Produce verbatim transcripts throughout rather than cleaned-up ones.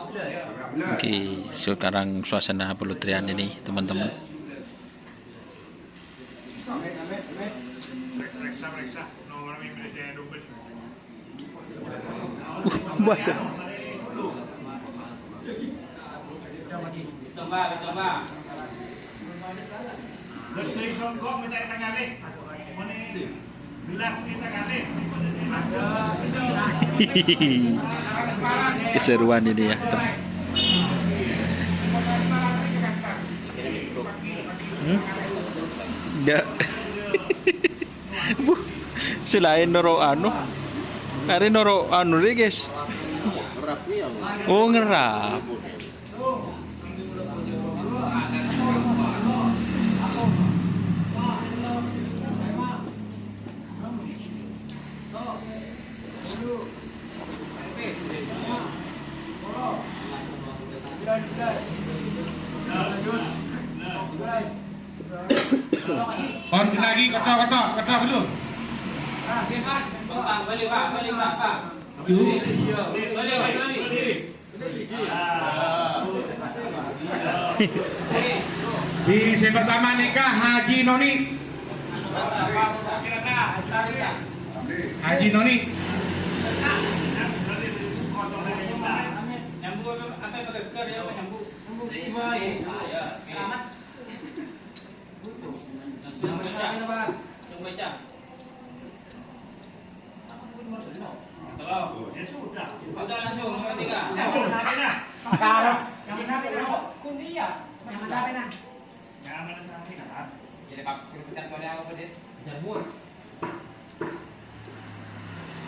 Oke, sekarang suasana pelotrian ini, teman-teman. Uh, bahasa. Keseruan ini ya. Hmm? Enggak. Buh, sè laèn noro' anu. Arè noro' anu rè, guys. Oh, ngerap. Kon lagi, ketok, ketok, ketok dulu. Yuk. Di sè pertama nèka Haji Noni. Haji Noni.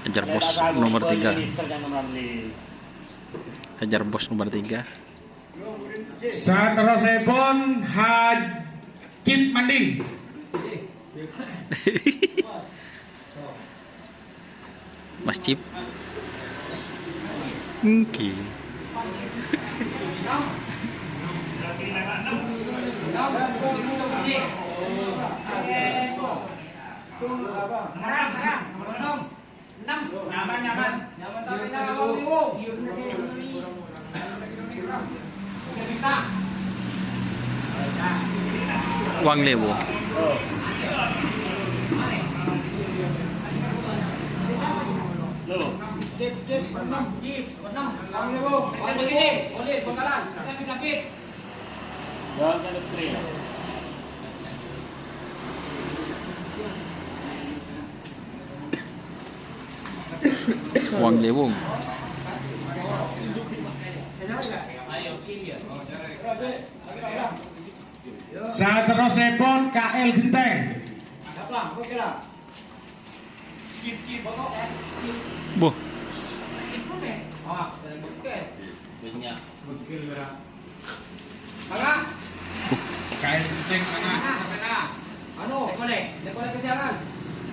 Hajar Bos nomor tiga. Hajar Bos nomor tiga. Saterrossèpon Hajib Mandi. Masjid. Èngghi. Nyaman, nyaman. Nyaman, nyaman. Nyaman, tapi nyaman. Wang Lewo. Wang Lewung. Saterrossèpon K L Genteng. Boh. Kaèn kencèng, mangga. Anu, lè-kolè', lè-kolè' kasiangan.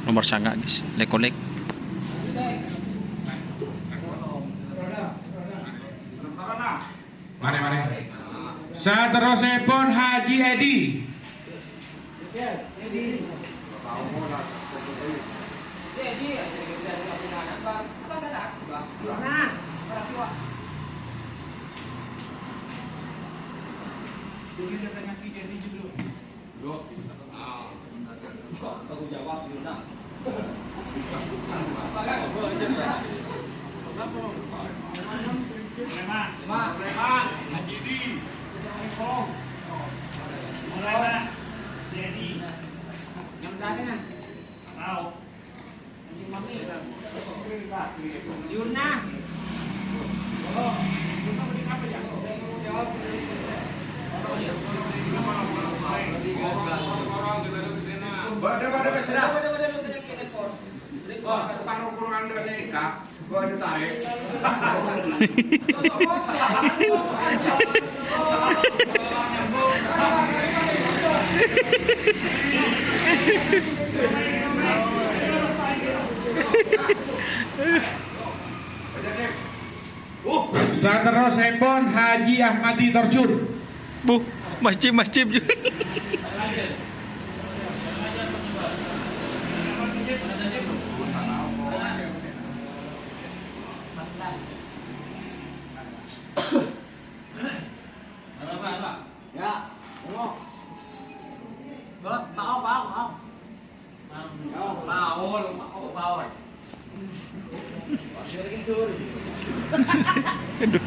Nomor sanga', guys. Lè-kolè'. Marè, marè. Saterrossèpon Haji Edi. Bâdâ, bâdâ, bâdâ. Wah, paru-paru anda nèka, gua ditarik. Saterrossèpon Haji Ahmadi Torjun. Bu, masjid, masjid. Aduh.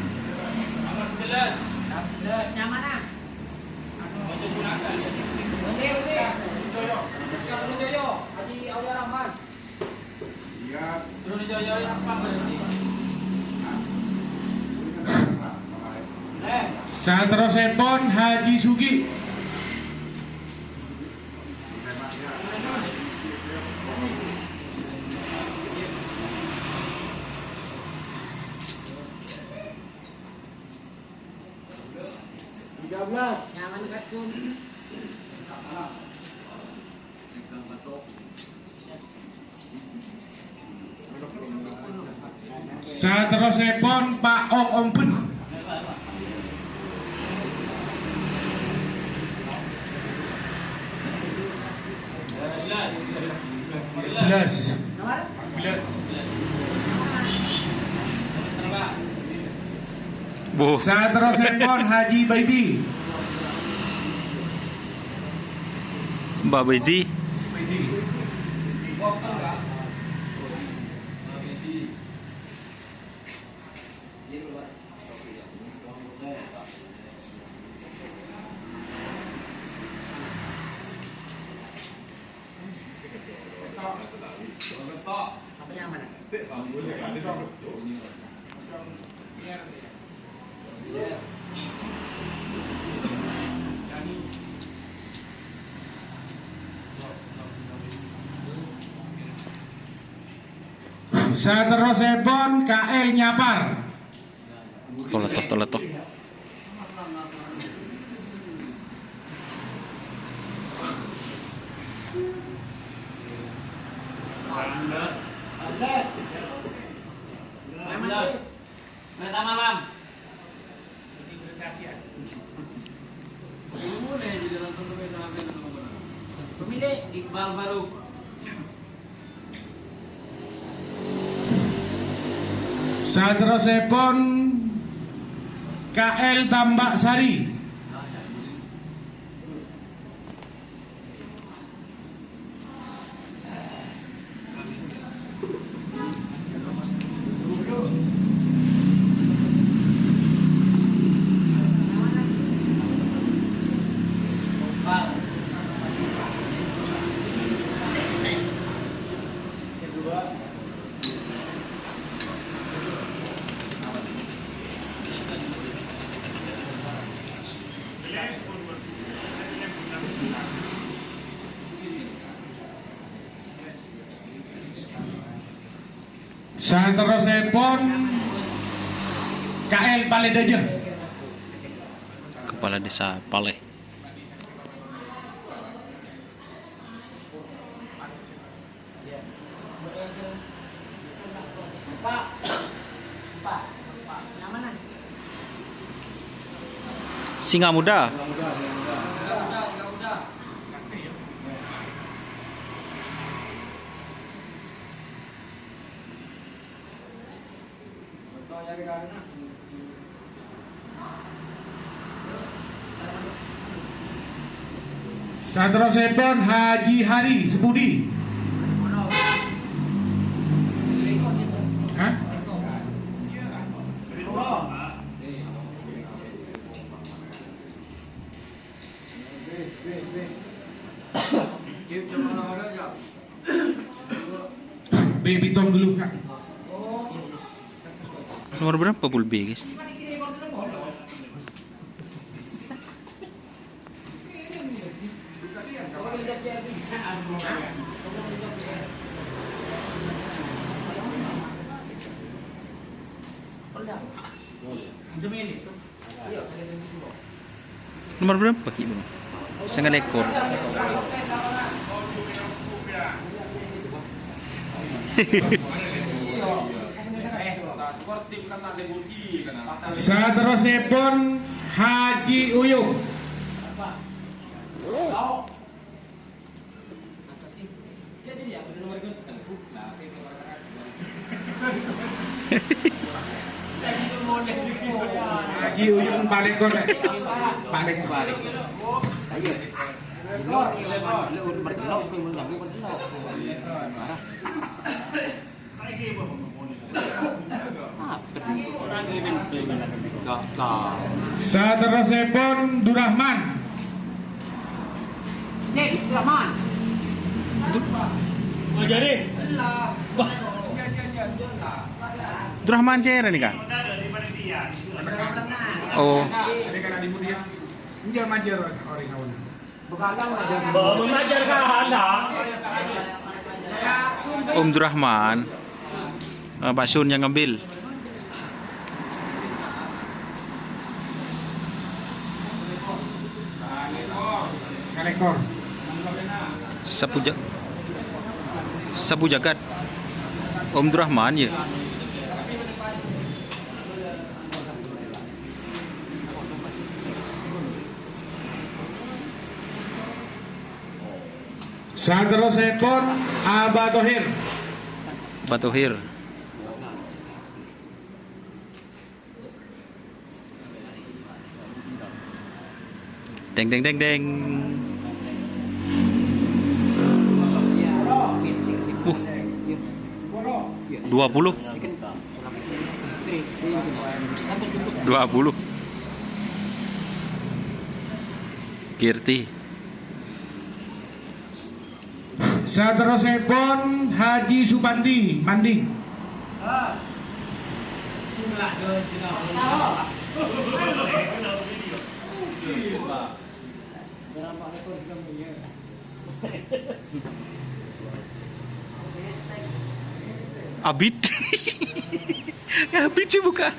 Saterrossèpon Haji Sugi. Tiga belas. Saterrossèpon Pa' Ong Omben. Belas. Belas. Bu. Saterrossèpon Haji Baidi. Mbak Baidi. Saterrossèpon K L Nyapar. Toleto, toleto. Pemilik Iqbal Faruk. Saterrossèpon K L Tambak Sari. Saterrossèpon K L Palè Dâjâ. Kepala Desa Palè. Singa Muda. Saterrossèpon Haji Hari Sepudi. Hah? Bè' pètong ghâllu, Kak. Nomor berapa pool B, guys? Nomor berapa, Ki, Bang? Sanga lèkor. Saterrossèpon Haji Uyung. Haji Uyung palèkor, Lè'. Palèkor. Saterrossèpon Durrahman. Dik, Durrahman. Durrahman sèra nèka? Oh. Om Durrahman. Eh, Pak Sun yang ngambil. Sabu ja-, sabu jagat. Om Durrahman, ya. Saterrossèpon, Aba Thohir. Aba Thohir. Deng, deng, deng, deng. Uh. Dua puluh. Dua puluh. Kirti. Saterrossèpon Haji Supandi, Manding. Abit. Abit sih buka.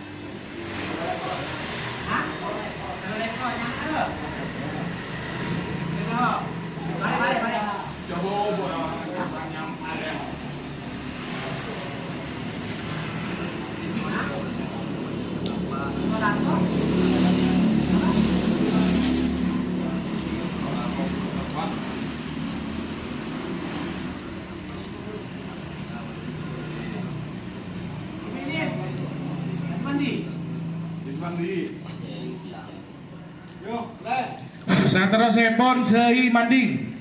Saterrossèpon Sèi Manding.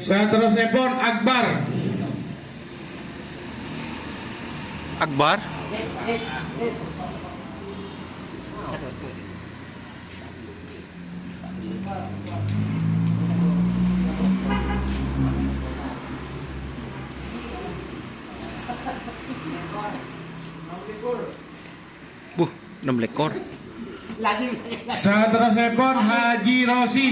Saterrossèpon Akbar. Akbar. Buh, ennem lèkor. Saterrossèpon Haji Rosi.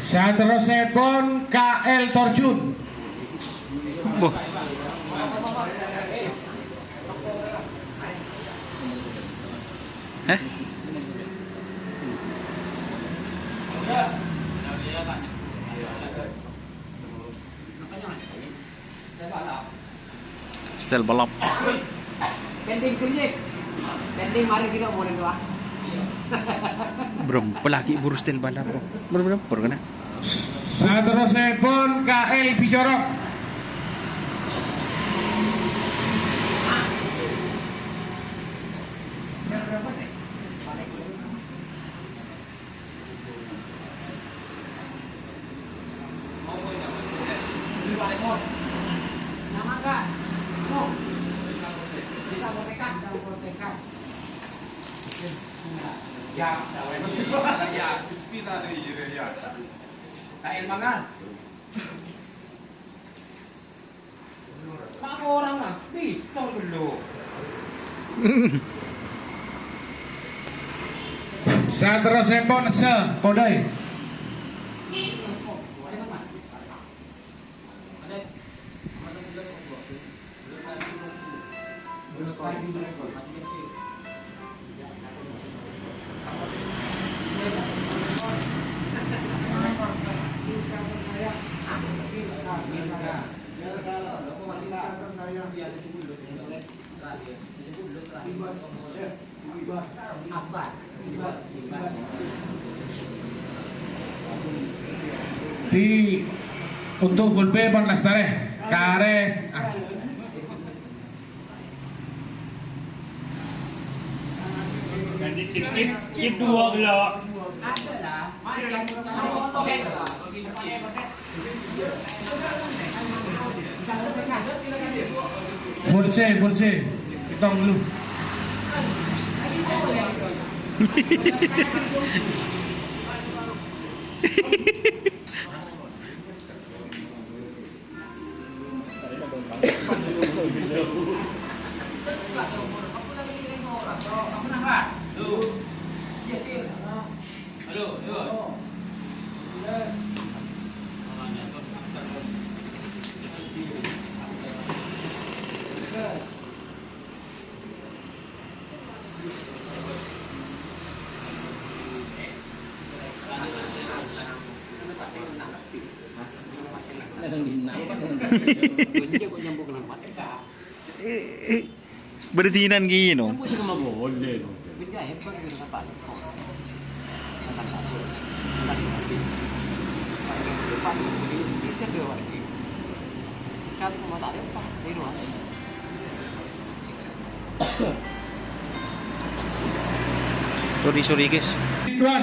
Saterrossèpon K L Torjun. Wah. Eh? Setel balap. Pending kerja. Pending mari kita mau doa. Bro, pelagi buru setel balap, bro. Bro, bro, bro, kena. Saterrossèpon K L Pijorok. Saterrossèpon Sè Kodai. Di untuk gulpe pon lastarè karè, ah. Jadi, dua belas. Pulse, pulse. Hitung dulu. Eh, eh, bersinan gini, no. Sorry, sorry, guys. Tuan.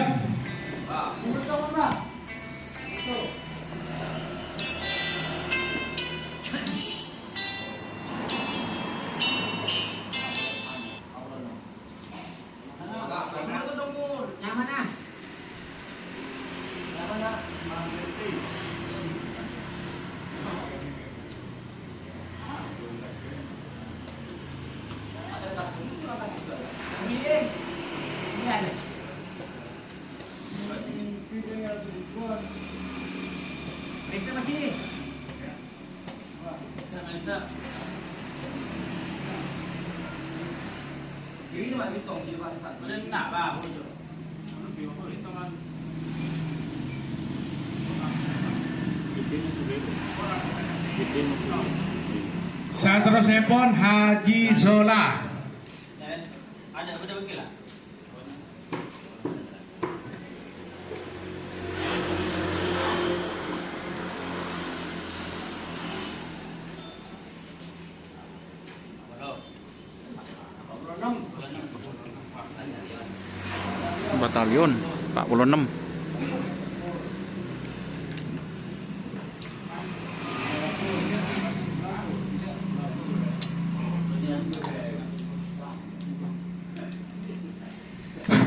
Saterrossèpon Haji Zola. Batalyon empat puluh enam.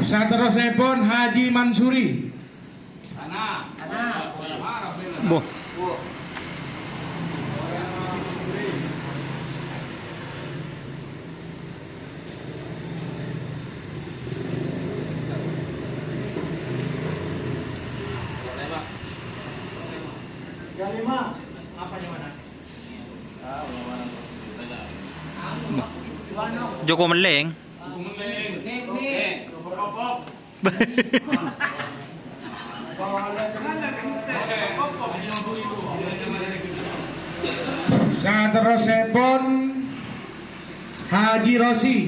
Saterrossèpon Haji Mansuri. Boh. Joko Melleng. Saterrossèpon Haji Rosi.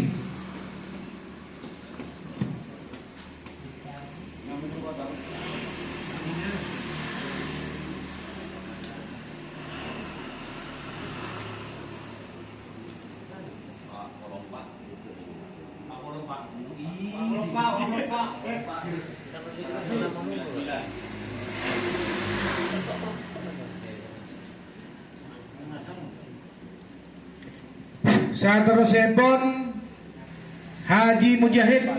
Saterrossèpon Haji Mujahid.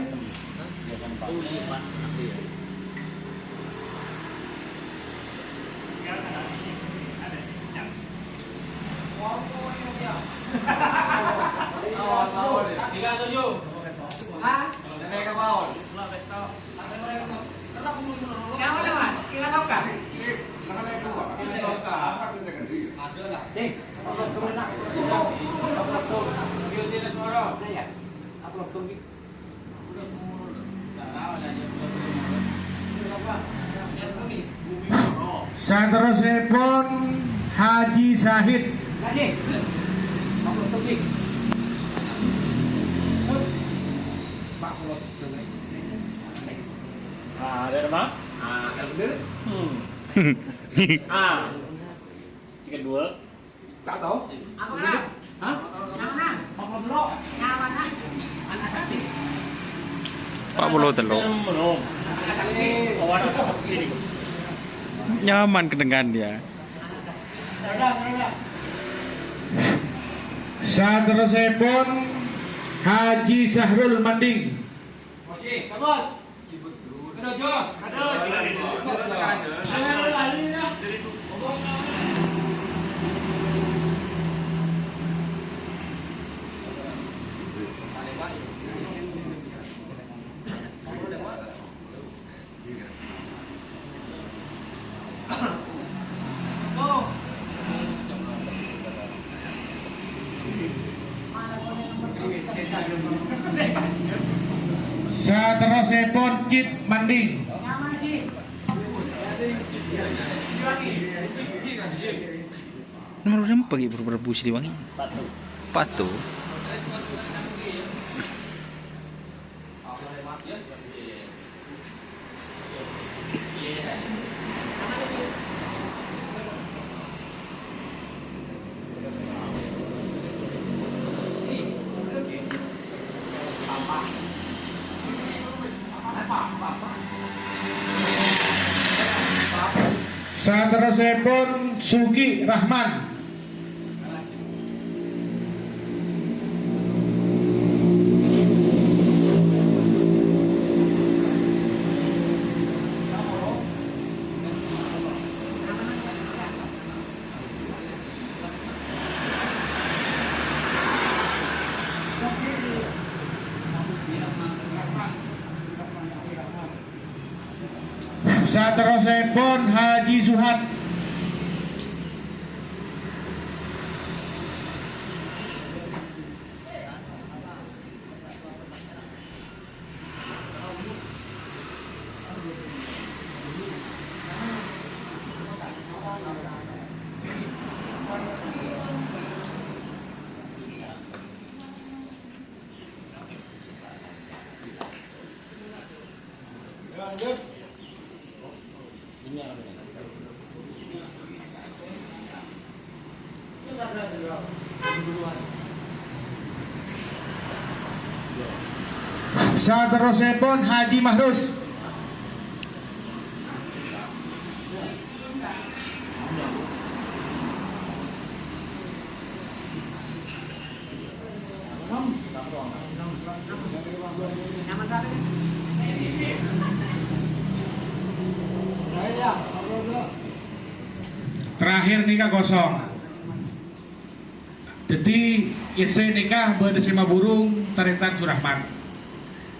Saterrossèpon Haji Sahid. Ah, ada apa? Ah, ada bener. Hmm. Ah. Sing kedua. Enggak tahu. Apa, Kak? Hah? Yang mana? Empat puluh telur. Yang mana? Anak sakti. Empat puluh telur. Belum. Anak sakti. Oh, anak sakti. Nyaman kedengaran dia. Saterrossèpon Haji Sahrul Manding. Oke, bagus. Saterrossèpon Cit Manding. Nomor berapa, Ki, Prabu Siliwangi? Patu. Patu. Saterrossèpon Sugi Rahman. Saterrossèpon Haji Suhat. Saterrossèpon Haji Mahrus. Terakhir nèka kosong. Dhâddhi, èssè nèka bâdâ sè maburung Tarètan Surahman.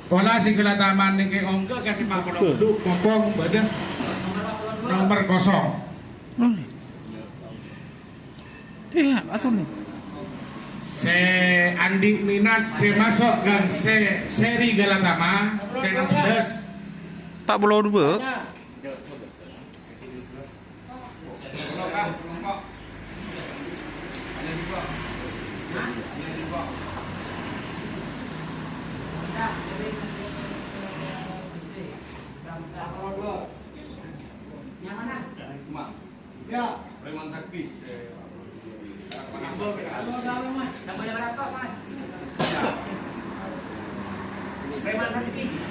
Pola sè Galatama nèka ongghâ ka sè maburung, mompong bâdâ nomer kosong. Iyâ, atur nè. Sè andi' minat, sè maso' ka sè seri Galatama, sè ennem belas. Empat puluh dua.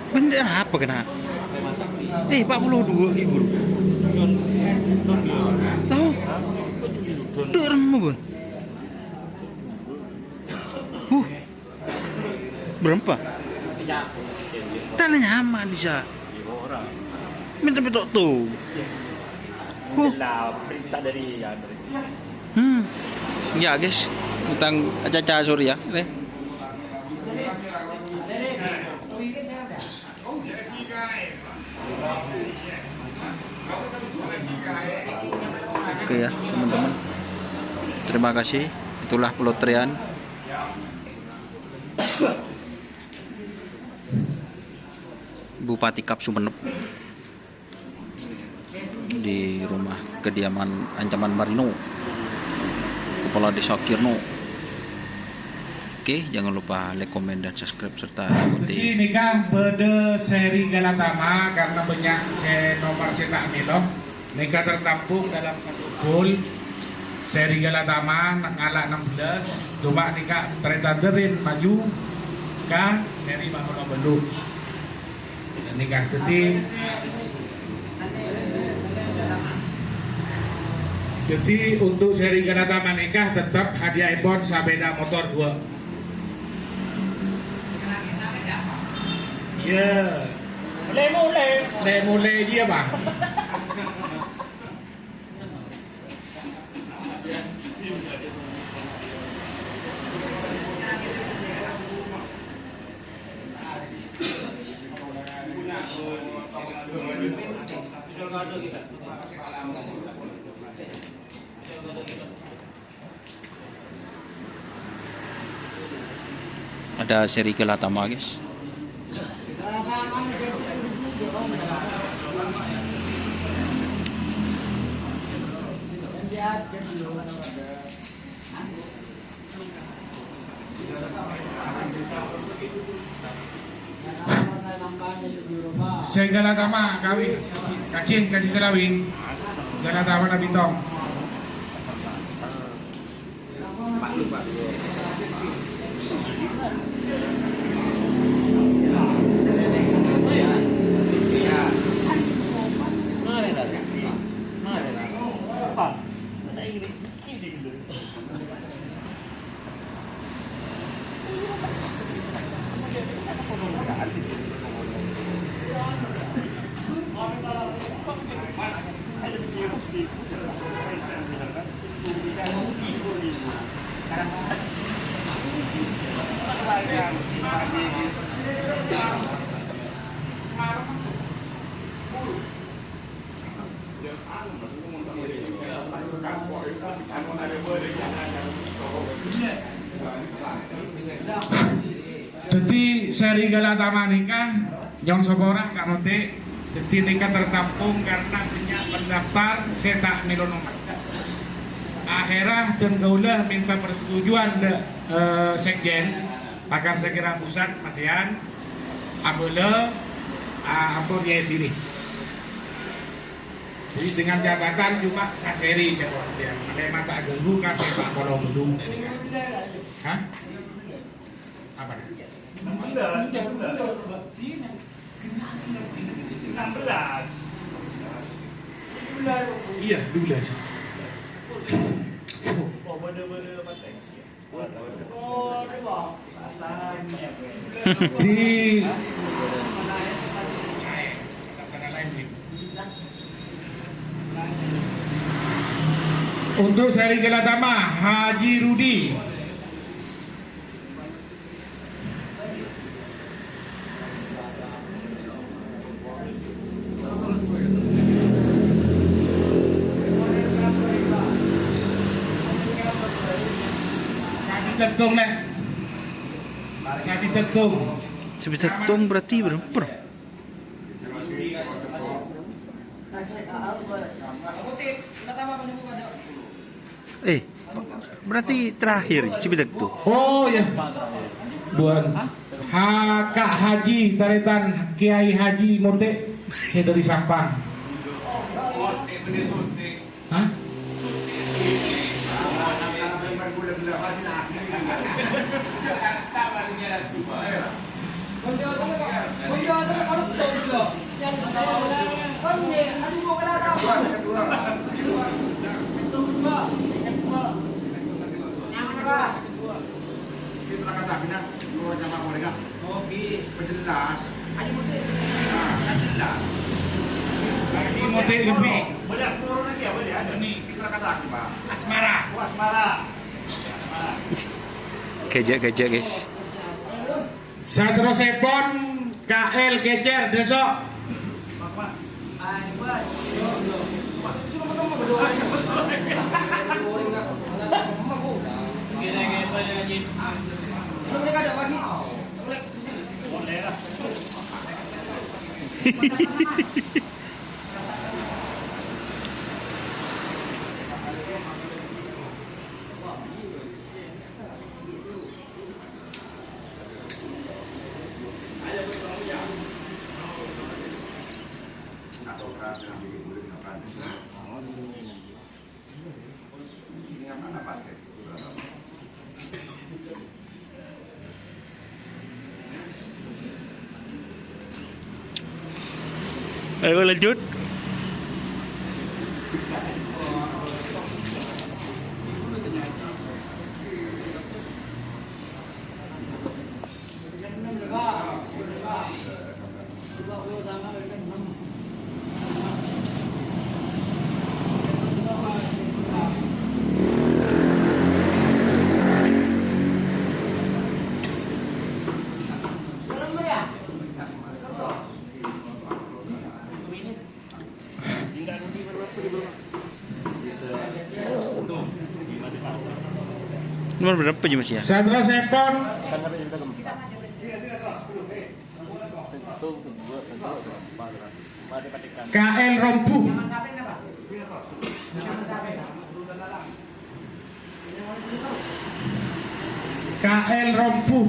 Bânnè apa kèna? Eh, empat puluh dua, Ki, Buru. Tao? Dâ' remma, Bun. Huh. Berempa? Tanya nyama bisa. Minta betok tuh. Huh. Perintah dari, ya, dari. Hmm. Ya, guys. Utang aca-aca, sorry ya. Nih. Oke ya, teman-teman. Terima kasih. Itulah pelotrian. Bupati Kap Sumenep di rumah kediaman ancaman Marino, Kepala Desa Kirno. Oke, jangan lupa like, komen, dan subscribe serta ikuti. Jadi, nèka bâḍâ seri Galatama karena bânnya' sè nomor sè ta' mèlo. Nèka tertampung dalam satu gol. Seri Galatama ngala' enam belas, coma nèka Tretaderin maju ka seri bâkolo bâllu'. Nèka, dhâddhi, dhâddhi untuk seri Galatama nèka tetep hadiahèpon sapèda motor duwâ'. Iyâ. Molè-molè. Molè-molè iyâ, Bang. Ada seri Galatama, guys. Sè Galatama kawin. Kajhi, kajhi sè lawin. Galatama na bitong. Dhâddhi, seri Galatama nèka nyo'on sapora ka Mote. Dhâddhi, nèka tertampung karena bânnya' pendaftar sè ta' mèlo nomor. Akhèrra, dân kaulâ mènta persetujuan ḍâ', eh, Sekjen, Pakar Sekira Pusat, Masean, abâlâ, a-, ampon nyèdhinè. Jadi, dengan catatan cuma saseri, ya, Pak, ya. Malè ma' ta' ganggu ka sè bâkolo bâllu'. Hah? Apa? Enam belas, enam belas. Enam belas. Iya, dua belas. Oh, bener-bener apa teks? Di untuk seri Galatama, Haji Rudi. Sè bisa ètong, Lè'. Sè bisa ètong. Sè bisa ètong berarti berapa? Eh, berarti terakhir, sè bisa ètong. Oh, ya. Duwân. Ha, Ka' Haji, tarètan Kiai Haji Mote, sè ḍâri Sampang. Hah? Kita kata bina, mau nyama gorengan. Oke. Perjelas. Ayo, Mute. Nah, kan jelas. Ini Mute lebih. Belas turun lagi ya, boleh ada. Ini. Kita kata apa? Asmara. Oh, Asmara. Gajak-gajak, guys. Saterrossèpon K L Kecer, Deso. Ayo, lanjut. Nomor berapa, Mas, ya? Saterrossèpon, K L Rompuh. K L Rompuh.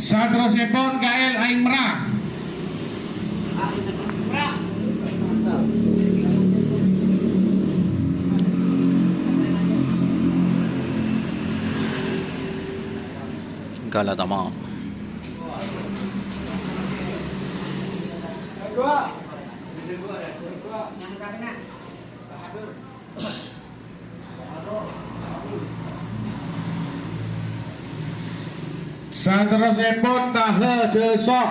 Saterrossèpon K L Aèng Mèra. Galatama. Saterrossèpon Taha Dâso.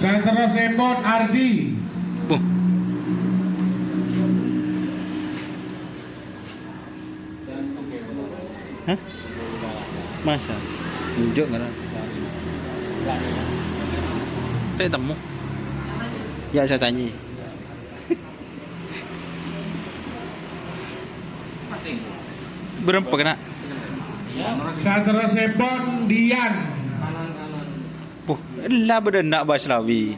Saterrossèpon Ardi. Buh. Hah? Masa? Nunjuk nggak ada. Tanya temu. Ya, saya tanya. Berempat kena. Saterrossèpon Dian. Puh, ella bâdâ enna' bâs lawi.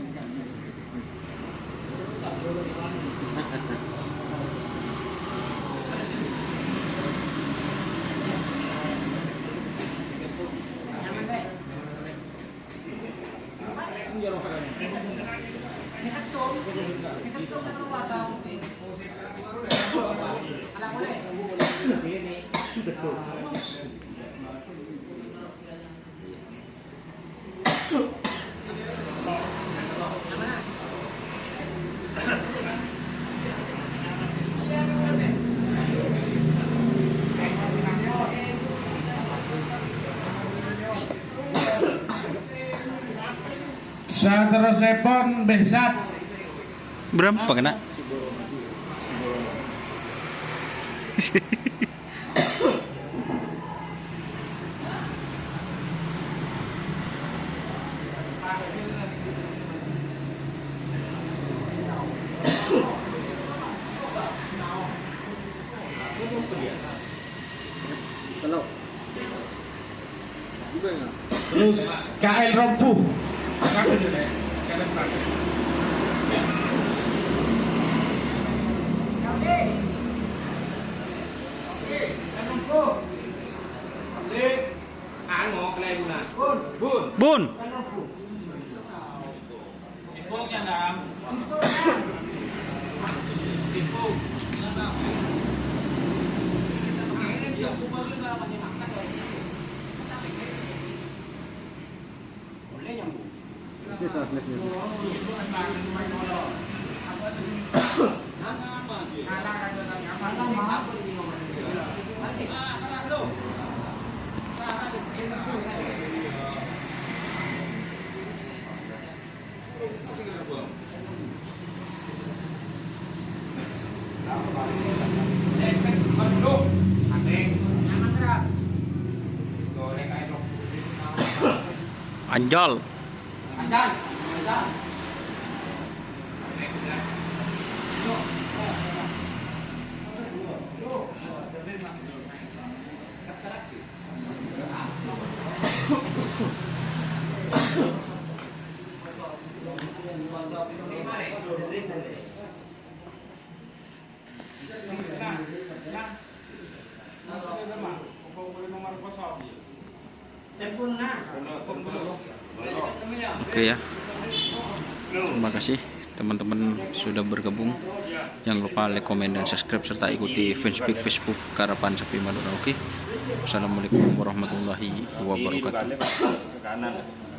Saterrossèpon Behzat. Berempat kena. Terros K L Rompuh. Bun. Anjal. Oke ya. Terima kasih teman-teman sudah bergabung. Jangan lupa like, komen, dan subscribe serta ikuti fanspage Facebook Karapan Sapi Madura. Oke. Wassalamualaikum warahmatullahi wabarakatuh.